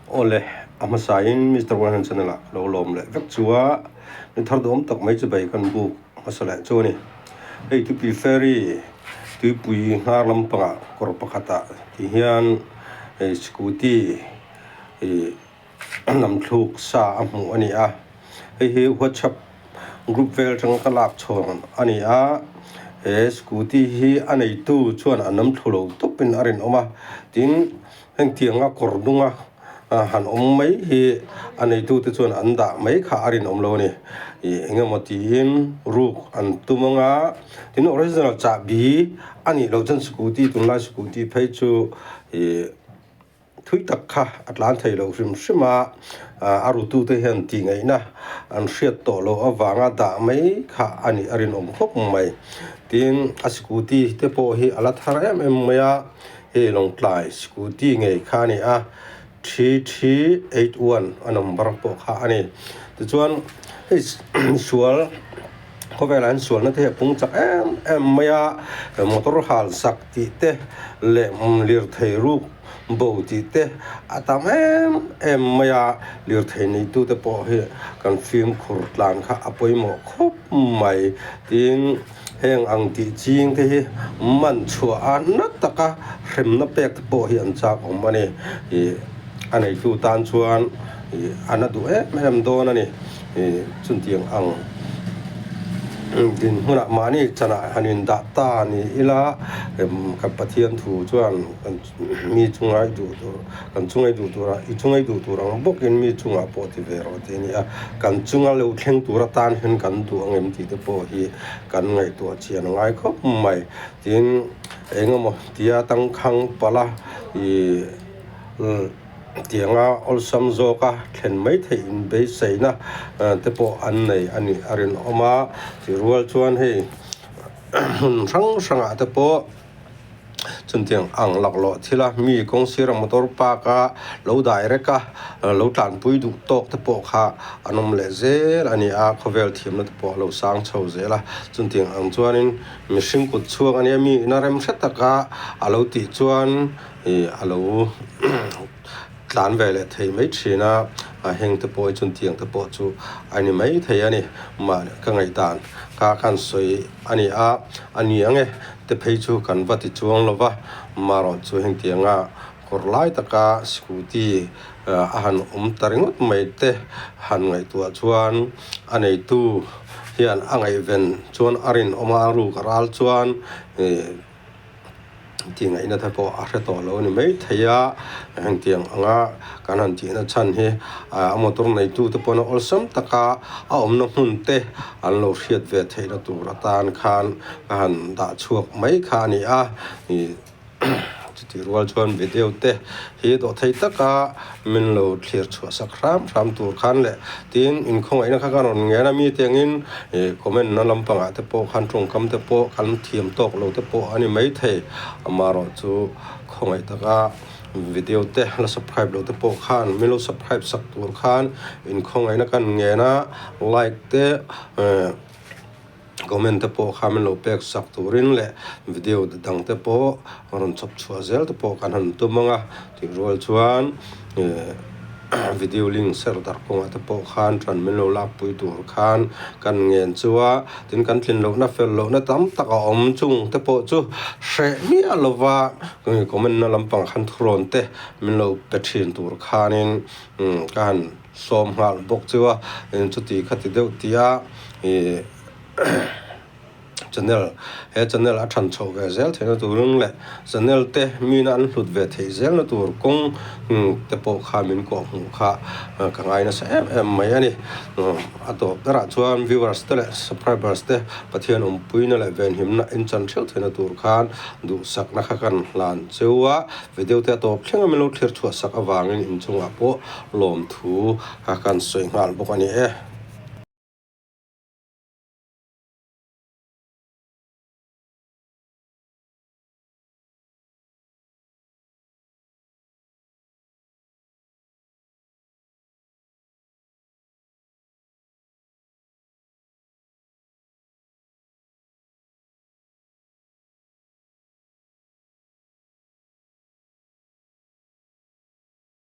Awle, a hmasain Mister One Hand Channel ah ka lo lawm leh vek chu a, ni thar duhawm tak mai chu bei kan buk hmasa leh chu a ni. Hei Tuipui Ferry tuipui hnar lampangah kawr pakhatah ti hian hei scooty ih lam thluk sa a hmuh a ni a, hei hi WhatsApp group vel atanga ka lak chhuah a ni a, he scooty hi a neitu chuan a nam thlu lo tawpin a rinawm a, tin. Hengtianga kawr dunga han awm mai hi a neitute chuan an dah mai kha a rinawm lo a ni. Ih eng emaw tiin ruk an tum ang a, tin original chahbi a nih loh chuan scooty tunlai scooty phei chu ih thui tak kha a tlan thei lo hrim hrim a, a rutute hian tih ngaihna an hriat tawh loh avanga dah mai kha a nih a rinawm khawp mai. Tin a scooty te pawh hi a la thar em em mai a. Hei Lawngtlai scooty ngei kha a ni a, 3381 a number pawh kha a ni. Tichuan hei sual khawvelah hian sualna te hi a pung chak em em mai a, motor hal sak tih te leh lirthei ruk bo tih te a tam em em mai a, lirthei neitu te pawh hi kan fimkhur tlan kha a pawimawh khawp mai. Tin. Heng ang tih ching te hi man chhuah a na taka hremna pek te pawh hi an chak awm a ni. Ih a neitu tan chuan ih a na duh em em dawn a ni. Ih chutiang ang dinhmunah mahni chanah han indah ta ni ila kan Pathian thu chuan kan mi chunga i duh tur kan chunga i duh tura i chunga i duh tur ang bawkin mi chungah pawh ti ve rawh tih a ni a. Kan chunga lo thleng tur atan hian kan duh ang em tih te pawh hi kan ngaihtuah chian a ngai khawp mai. Tin, eng emaw tia tangkhang palh a ih tianga awlsam zawka thlen mai theih in beiseina te pawh an nei a nih a rinawm a. Tirual chuan hei hmun hrang hrangah te pawh. Chutiang ang laklawh thila mi kawng sira motor park a lo direct a lo tlanpui duh tawk te pawh kha an awm leh zel a ni a, khawvel thiamna te pawh a lo sang chho zel a, chutiang ang chuanin mihring kut chhuak a nia mi ina rem hre taka a lo tih chuan ih a lo tlan ve leh thei mai thin a, a heng te pawh hi chutiang te pawh chu a ni mai thei a ni mah ka ngaihdan kha khan sawi a ni a, a ni ang e. Te phei chu kan va ti chuang lo va, marawh chu hengtianga kawr lai taka scooty a han awm ta ringawt mai te han ngaihtuah chuan a neitu hian a ngaihven chuan a rinawm a, a ruk a ral chuan ih tih ngaihna te pawh a hre tawh lo a ni maithei a, hengtiang anga kan han tihna chhan hi a motor neitu te pawhin awlsam taka a awmna hmun te an lo hriat ve theihna tur atan khan a han dah chhuak mai kha a ni a, ih chutih rual chuan video te hi dawhthei taka min lo thlir chhuah sak hram hram tur khan leh tin inkhawngaihna kha ka rawn ngen a mi te angin ih comment na lampangah te pawh khan tawngkam te pawh kan thiam tawk lo te pawh a ni maithei amaherawh chu khawngaih taka video te la subscribe lo te pawh khan min lo subscribe sak tur khan inkhawngaihna kan ngen a like te eh. Comment te pawh kha min lo pek sak turin leh video dang te pawh rawn chhawp chhuah zel te pawh kan han tum ang a, tih rual chuan ih video link ser darh kawngah te pawh khan ṭan min lo lak pui tur khan kan ngen chu a, tin kan tlin lohna fel lohna tam tak a awm chung te pawh chu hreh miah lova comment na lampang khan thurawn te min lo pe ṭhin tur khanin ka han. Sawm nghal bawk chu a, chuti khati deuh tia ih channel he channel a than chhoh ve zel theihna turin leh channel te mina an hlut ve theih zelna tur kawng te pawh kha min kawh hmuh kha ka ngai nasa em em mai a ni. A tawp berah chuan viewers te leh subscribers te Pathian awmpuina leh venhimna in chan theuh theihna tur khan duhsakna kha kan hlan cheu a, video te a tawp thleng a min lo thlir chhuah sak avangin inchungah pawh Lawmthu ka kan sawi nghal bawk a ni e.